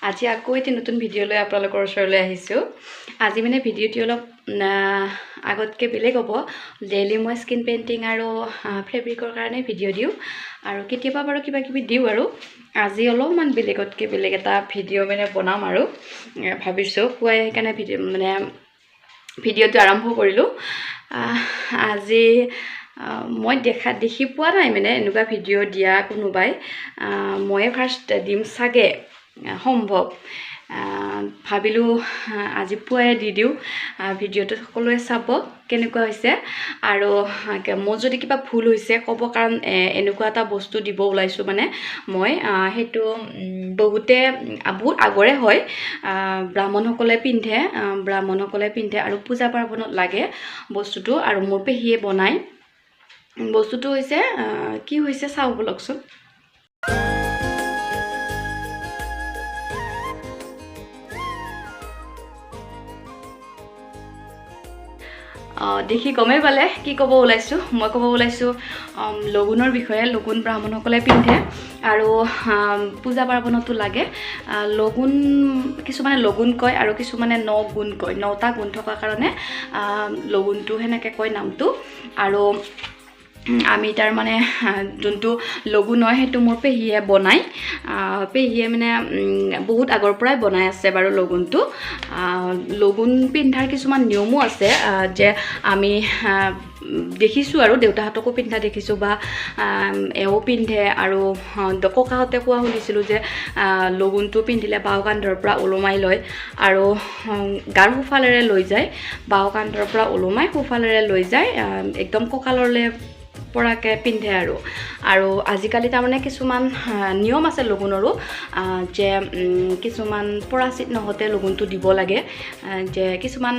আজি আকৌ এটি নতুন ভিডিঅ' লৈ আপোনালোকৰ ওচৰলৈ আহিছোঁ। আজি মানে ভিডিঅ'টি অলপ আগতকৈ বেলেগ হ'ব। ডেইলি মই স্কিন পেইণ্টিং আৰু ফেব্ৰিকৰ কাৰণে ভিডিঅ' দিওঁ আৰু কেতিয়াবা বাৰু কিবা কিবি দিওঁ। আৰু আজি অলপমান বেলেগতকৈ বেলেগ এটা ভিডিঅ' মানে বনাম আৰু ভাবিছোঁ পুৱাই, সেইকাৰণে ভিডিঅ' মানে ভিডিঅ'টো আৰম্ভ কৰিলোঁ। আজি মই দেখি পোৱা নাই মানে এনেকুৱা ভিডিঅ' দিয়া কোনোবাই, ময়ে ফাৰ্ষ্ট দিম চাগে সম্ভৱ। ভাবিলোঁ আজি পুৱাই দি দিওঁ ভিডিঅ'টো, সকলোৱে চাব কেনেকুৱা হৈছে আৰু মোৰ যদি কিবা ভুল হৈছে ক'ব, কাৰণ এনেকুৱা এটা বস্তু দিব ওলাইছোঁ মানে মই সেইটো বহুতে বহুত আগৰে হয়, ব্ৰাহ্মণসকলে পিন্ধে, ব্ৰাহ্মণসকলে পিন্ধে আৰু পূজা পাৰ্বণত লাগে বস্তুটো আৰু মোৰ পেহীয়ে বনায়। বস্তুটো হৈছে কি হৈছে চাওঁ ব'লকচোন। দেখি গমেই পালে কি ক'ব ওলাইছোঁ। মই ক'ব ওলাইছোঁ লগুণৰ বিষয়ে। লগুণ ব্ৰাহ্মণসকলে পিন্ধে আৰু পূজা পাৰ্বণতো লাগে লগুণ। কিছুমানে লগুণ কয় আৰু কিছুমানে ন গুণ কয়। নটা গুণ থকাৰ কাৰণে লগুণটো সেনেকৈ কয় নামটো। আৰু আমি তাৰমানে যোনটো লগুণ হয় সেইটো মোৰ পেহীয়ে বনায়। পেহীয়ে মানে বহুত আগৰ পৰাই বনাই আছে বাৰু লগুণটো। লগুণ পিন্ধাৰ কিছুমান নিয়মো আছে যে আমি দেখিছোঁ আৰু দেউতাহঁতকো পিন্ধা দেখিছোঁ বা এওঁ পিন্ধে। আৰু ককাহঁতে কোৱা শুনিছিলোঁ যে লগুণটো পিন্ধিলে বাওঁ কান্ধৰ পৰা ওলোমাই লয় আৰু গাৰ সোঁফালেৰে লৈ যায়, বাওঁ কান্ধৰ পৰা ওলোমাই সোঁফালেৰে লৈ যায়, একদম কঁকাললৈ পৰাকৈ পিন্ধে। আৰু আৰু আজিকালি তাৰমানে কিছুমান নিয়ম আছে লগুণৰো যে কিছুমান পৰাচিত নহওঁতে লগুণটো দিব লাগে, যে কিছুমান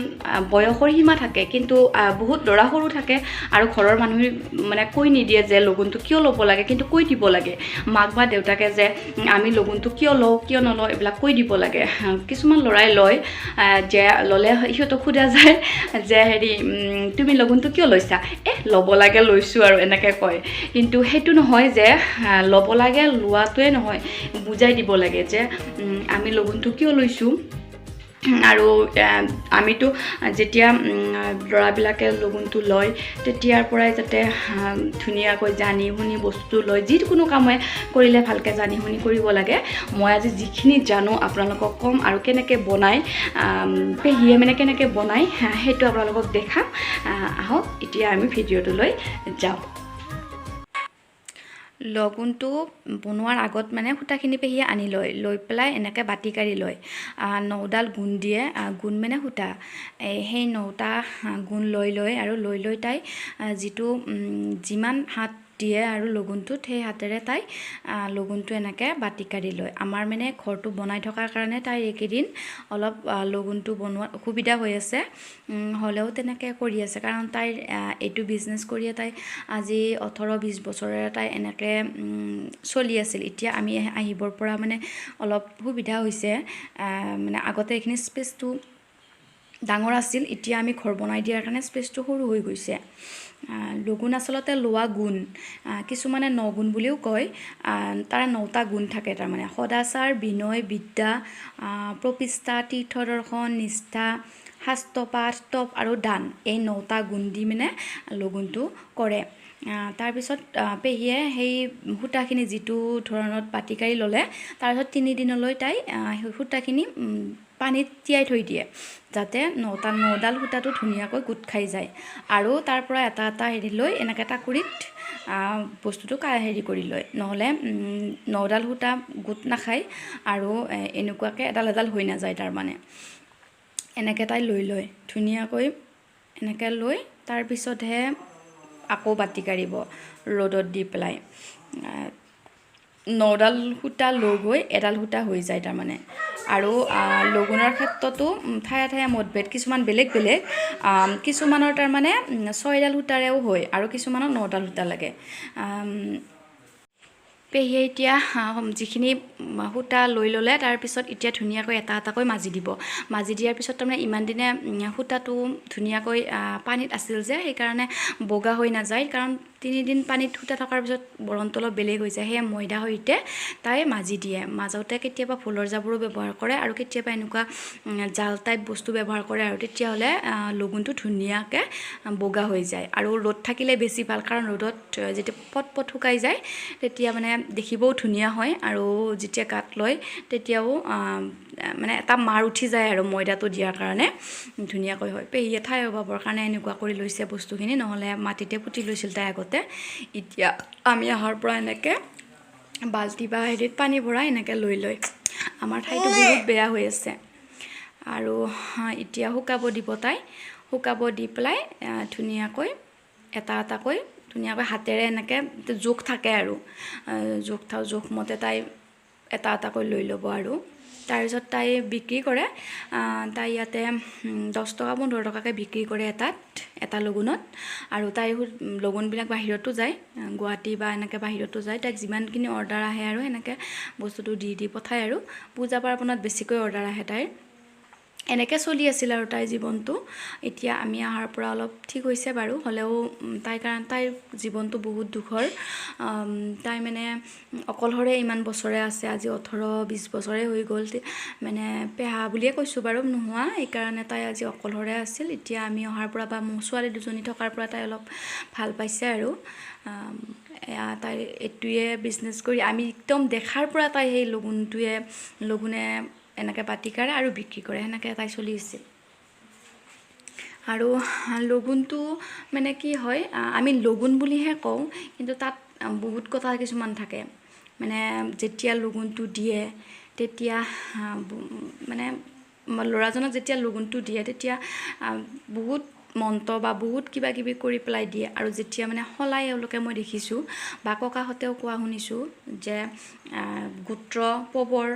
বয়সৰ সীমা থাকে, কিন্তু বহুত ল'ৰা সৰু থাকে আৰু ঘৰৰ মানুহে মানে কৈ নিদিয়ে যে লগুণটো কিয় ল'ব লাগে, কিন্তু কৈ দিব লাগে মাক বা দেউতাকে যে আমি লগুণটো কিয় লওঁ কিয় নলওঁ এইবিলাক কৈ দিব লাগে। কিছুমান ল'ৰাই লয়, যে ল'লে সিহঁতক সোধা যায় যে হেৰি তুমি লগুণটো কিয় লৈছা, ল'ব লাগে লৈছোঁ আৰু এনেকৈ কয়। কিন্তু সেইটো নহয় যে ল'ব লাগে লোৱাটোৱে নহয়, বুজাই দিব লাগে যে আমি লগুণটো কিয় লৈছোঁ। আৰু আমিতো যেতিয়া ল'ৰাবিলাকে লগুণটো লয় তেতিয়াৰ পৰাই যাতে ধুনীয়াকৈ জানি শুনি বস্তুটো লয়, যিকোনো কামে কৰিলে ভালকৈ জানি শুনি কৰিব লাগে। মই আজি যিখিনি জানো আপোনালোকক ক'ম আৰু কেনেকৈ বনায় পেহীয়ে মানে কেনেকৈ বনায় সেইটো আপোনালোকক দেখাম। আহক এতিয়া আমি ভিডিঅ'টোলৈ যাওঁ। লগুণটো বনোৱাৰ আগত মানে সূতাখিনি পেহীয়ে আনি লয়, লৈ পেলাই এনেকৈ বাতি কাঢ়ি লয়, নডাল গুণ দিয়ে, গুণ মানে সূতা, সেই নটা গুণ লৈ লয় আৰু লৈ লৈ তাই যিটো যিমান হাত দিয়ে আৰু লগুণটোত সেই হাতেৰে তাই লগুণটো এনেকৈ বাতি কাঢ়ি লয়। আমাৰ মানে ঘৰটো বনাই থকাৰ কাৰণে তাইৰ এইকেইদিন অলপ লগুণটো বনোৱাত অসুবিধা হৈ আছে, হ'লেও তেনেকৈ কৰি আছে, কাৰণ তাইৰ এইটো বিজনেছ কৰিয়ে তাই আজি 18-20 বছৰেৰে তাই এনেকৈ চলি আছিল। এতিয়া আমি আহিবৰ পৰা মানে অলপ সুবিধা হৈছে, মানে আগতে এইখিনি স্পেচটো ডাঙৰ আছিল, এতিয়া আমি ঘৰ বনাই দিয়াৰ কাৰণে স্পেচটো সৰু হৈ গৈছে। লগুণ আচলতে লোৱা গুণ, কিছুমানে নগুণ বুলিও কয়, তাৰ নটা গুণ থাকে তাৰমানে সদাচাৰ, বিনয়, বিদ্যা, প্ৰপিষ্ঠা, তীৰ্থদৰ্শন, নিষ্ঠা, শাস্ত্ৰপাঠ, তপ আৰু দান, এই নটা গুণ দি মানে লগুণটো কৰে। তাৰপিছত পেহীয়ে সেই সূতাখিনি যিটো ধৰণত বাতি কাঢ়ি ল'লে, তাৰপিছত তিনিদিনলৈ তাই সূতাখিনি পানীত তিয়াই থৈ দিয়ে, যাতে নডাল সূতাটো ধুনীয়াকৈ গোট খাই যায়। আৰু তাৰ পৰা এটা এটা হেৰি লৈ এনেকৈ টাকুৰীত বস্তুটো হেৰি কৰি লয়, নহ'লে নডাল সূতা গোট নাখায় আৰু এনেকুৱাকৈ এডাল এডাল হৈ নাযায় তাৰমানে। এনেকৈ তাই লৈ লয় ধুনীয়াকৈ, এনেকৈ লৈ তাৰপিছতহে আকৌ বাতি কাঢ়িব ৰ'দত দি পেলাই। নডাল সূতা লগ হৈ এডাল সূতা হৈ যায় তাৰমানে। আৰু লগুণৰ ক্ষেত্ৰতো ঠায়ে ঠায়ে মতভেদ কিছুমান বেলেগ বেলেগ, কিছুমানৰ তাৰমানে ছয়ডাল সূতাৰেও হয় আৰু কিছুমানৰ নডাল সূতা লাগে। পেহীয়ে এতিয়া যিখিনি সূতা লৈ ল'লে, তাৰপিছত এতিয়া ধুনীয়াকৈ এটা এটাকৈ মাজি দিব। মাজি দিয়াৰ পিছত তাৰমানে ইমান দিনে সূতাটো ধুনীয়াকৈ পানীত আছিল যে সেইকাৰণে বগা হৈ নাযায়, কাৰণ 3 দিন পানীত ফুটা থকাৰ পিছত বৰণটো অলপ বেলেগ হৈ যায়। সেই ময়দা সৈতে তাই মাজি দিয়ে। মাজতে কেতিয়াবা ফুলৰ জাবৰো ব্যৱহাৰ কৰে আৰু কেতিয়াবা এনেকুৱা জাল টাইপ বস্তু ব্যৱহাৰ কৰে আৰু তেতিয়াহ'লে লগুণটো ধুনীয়াকৈ বগা হৈ যায়। আৰু ৰ'দ থাকিলে বেছি ভাল, কাৰণ ৰ'দত যেতিয়া পট পট শুকাই যায়, তেতিয়া মানে দেখিবও ধুনীয়া হয় আৰু যেতিয়া গাত লয় তেতিয়াও মানে এটা মাৰ উঠি যায় আৰু ময়দাটো দিয়াৰ কাৰণে ধুনীয়াকৈ হয়। পেহীয়ে ঠাই অভাৱৰ কাৰণে এনেকুৱা কৰি লৈছে বস্তুখিনি, নহ'লে মাটিতে পুতি লৈছিল তাই আগতে। এতিয়া আমি অহাৰ পৰা এনেকৈ বাল্টি বা হেৰিত পানী ভৰাই এনেকৈ লৈ লয়। আমাৰ ঠাইটো বহুত বেয়া হৈ আছে। আৰু এতিয়া শুকাব দিব তাই। শুকাব দি পেলাই ধুনীয়াকৈ এটা এটাকৈ ধুনীয়াকৈ হাতেৰে এনেকৈ জোখ থাকে আৰু জোখমতে তাই এটা এটাকৈ লৈ ল'ব আৰু তাৰপিছত তাই বিক্ৰী কৰে। তাই ইয়াতে 10 টকা 15 টকাকৈ বিক্ৰী কৰে এটাত, এটা লগুণত। আৰু তাইৰ লগুণবিলাক বাহিৰতো যায়, গুৱাহাটী বা এনেকৈ বাহিৰতো যায়। তাইক যিমানখিনি অৰ্ডাৰ আহে আৰু সেনেকৈ বস্তুটো দি দি পঠায় আৰু পূজা পাৰ্বণত বেছিকৈ অৰ্ডাৰ আহে তাইৰ। এনেকৈ চলি আছিল আৰু তাইৰ জীৱনটো। এতিয়া আমি অহাৰ পৰা অলপ ঠিক হৈছে বাৰু। হ'লেও তাইৰ কাৰণ তাইৰ জীৱনটো বহুত দুখৰ। তাই মানে অকলশৰে ইমান বছৰে আছে। আজি 18-20 বছৰে হৈ গ'ল, মানে পেহা বুলিয়ে কৈছোঁ বাৰু, নোহোৱা। সেইকাৰণে তাই আজি অকলশৰে আছিল। এতিয়া আমি অহাৰ পৰা বা মোৰ ছোৱালী দুজনী থকাৰ পৰা তাই অলপ ভাল পাইছে। আৰু এয়া তাই এইটোৱে বিজনেছ কৰি, আমি একদম দেখাৰ পৰা তাই সেই লগুণটোৱে, লগুণে এনেকৈ বাতি কাঢ়ে আৰু বিক্ৰী কৰে, সেনেকৈ তাই চলি আছিল। আৰু লগুণটো মানে কি হয়, আমি লগুণ বুলিহে কওঁ, কিন্তু তাত বহুত কথা কিছুমান থাকে। মানে যেতিয়া লগুণটো দিয়ে তেতিয়া মানে ল'ৰাজনক যেতিয়া লগুণটো দিয়ে, তেতিয়া বহুত মন্ত্ৰ বা বহুত কিবা কিবি কৰি পেলাই দিয়ে। আৰু যেতিয়া মানে সলাই এওঁলোকে, মই দেখিছোঁ বা ককাহঁতেও কোৱা শুনিছোঁ যে গোত্ৰ পবৰ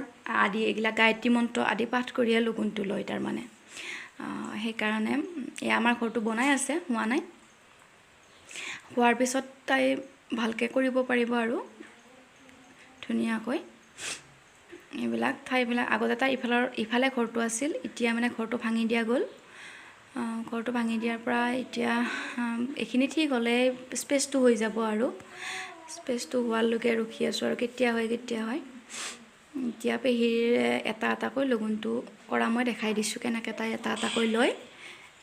আদি এইবিলাক গায়ত্ৰী মন্ত্ৰ আদি পাঠ কৰিয়ে লগুণটো লয় তাৰমানে। সেইকাৰণে এই আমাৰ ঘৰটো বনাই আছে, হোৱা নাই। হোৱাৰ পিছত তাই ভালকৈ কৰিব পাৰিব আৰু ধুনীয়াকৈ এইবিলাক ঠাইবিলাক। আগতে তাই ইফালে ঘৰটো আছিল, এতিয়া মানে ঘৰটো ভাঙি দিয়া গ'ল। ঘৰটো ভাঙি দিয়াৰ পৰা এতিয়া এইখিনি ঠিক হ'লে স্পেচটো হৈ যাব আৰু স্পেচটো হোৱালৈকে ৰখি আছোঁ আৰু কেতিয়া হয় কেতিয়া হয়। এতিয়া পেহীৰ এটা এটাকৈ লগুণটো কৰা মই দেখাই দিছোঁ, কেনেকৈ তাই এটা এটাকৈ লয়।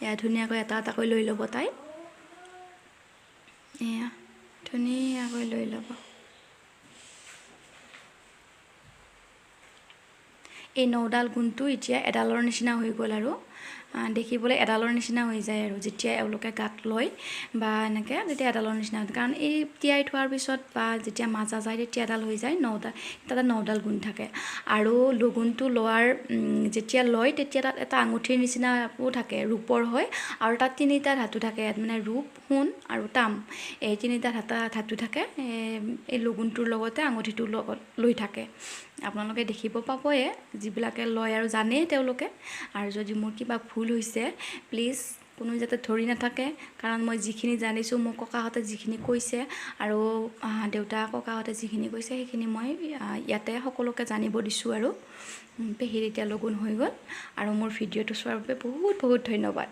এয়া ধুনীয়াকৈ এটা এটাকৈ লৈ ল'ব তাই। এয়া ধুনীয়াকৈ লৈ ল'ব। এই নডাল গুণটো এতিয়া এডালৰ নিচিনা হৈ গ'ল আৰু দেখিবলৈ এডালৰ নিচিনা হৈ যায়। আৰু যেতিয়া এওঁলোকে গাত লয় বা এনেকৈ, তেতিয়া এডালৰ নিচিনা হয়, কাৰণ এই তিয়াই থোৱাৰ পিছত বা যেতিয়া মাজা যায় তেতিয়া এডাল হৈ যায় নডাল। তাতে নডাল গুণ থাকে। আৰু লগুণটো লোৱাৰ যেতিয়া লয়, তেতিয়া তাত এটা আঙুঠিৰ নিচিনাও থাকে, ৰূপৰ হয় আৰু তাত তিনিটা ধাতু থাকে, মানে ৰূপ, সোণ আৰু তাম, এই তিনিটা ধাতু থাকে। এই লগুণটোৰ লগতে আঙুঠিটোৰ লগত লৈ থাকে। আপোনালোকে দেখিব পাবয়ে, যিবিলাকে লয় আৰু জানেই তেওঁলোকে। আৰু যদি মোৰ কিবা ভুল হৈছে, প্লিজ কোনো যাতে ধৰি নাথাকে, কাৰণ মই যিখিনি জানিছোঁ, মোৰ ককাহঁতে যিখিনি কৈছে আৰু দেউতা ককাহঁতে যিখিনি কৈছে, সেইখিনি মই ইয়াতে সকলোকে জানিব দিছোঁ। আৰু পেহীৰ এতিয়া লগুণ হৈ গ'ল। আৰু মোৰ ভিডিঅ'টো চোৱাৰ বাবে বহুত বহুত ধন্যবাদ।